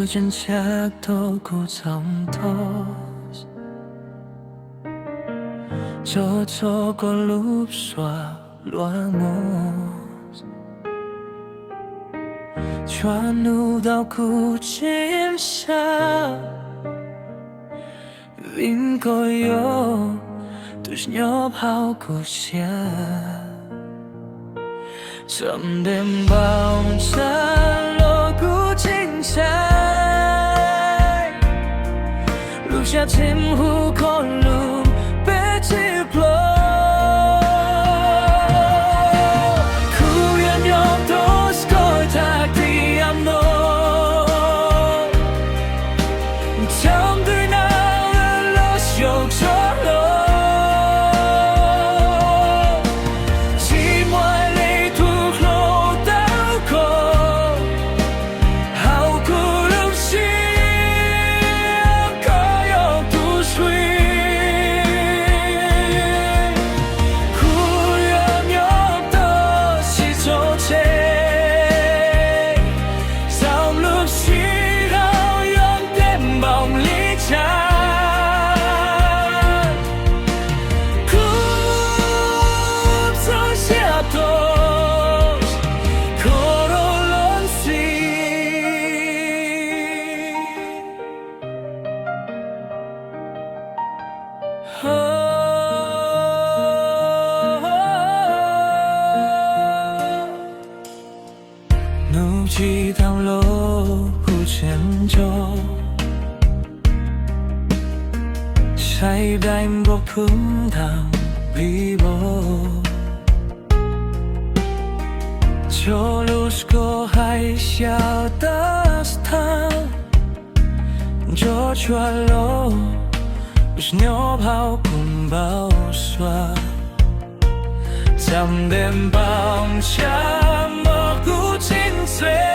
Tseem tshiab thaum kuv txog ntua, tso tso koj lub suab luag mus, tshuav hnub tau kuv tseem sab, vim koj yog tus nyob hauv kuv siab. Txawm ntev npaum twg los kuv tseem ntshai, lub siab tseem hu koj lub npe tsis pluag. Kuv yuav nyob tos koj tag tiam no, thaum twg nag los yuav tso los, tsis muaj leej twg hlub tau koj hauv kuv lub siab. Koj yog tus swb, kuv yuav nyob tos tsis txog tseg, txog lub sij hawm yuav ntev npaum li cas. Kuv txog siab tos koj rau los xij. Hnub tsis tau los kuv tseem nco, saib daim npog phwm tag plig vog, tso lub suab hais xyaw tas thaj, nco tshua los nyob hauv kuv npau suav. Txawm ntev npaum twg los kuv tseem ntshai,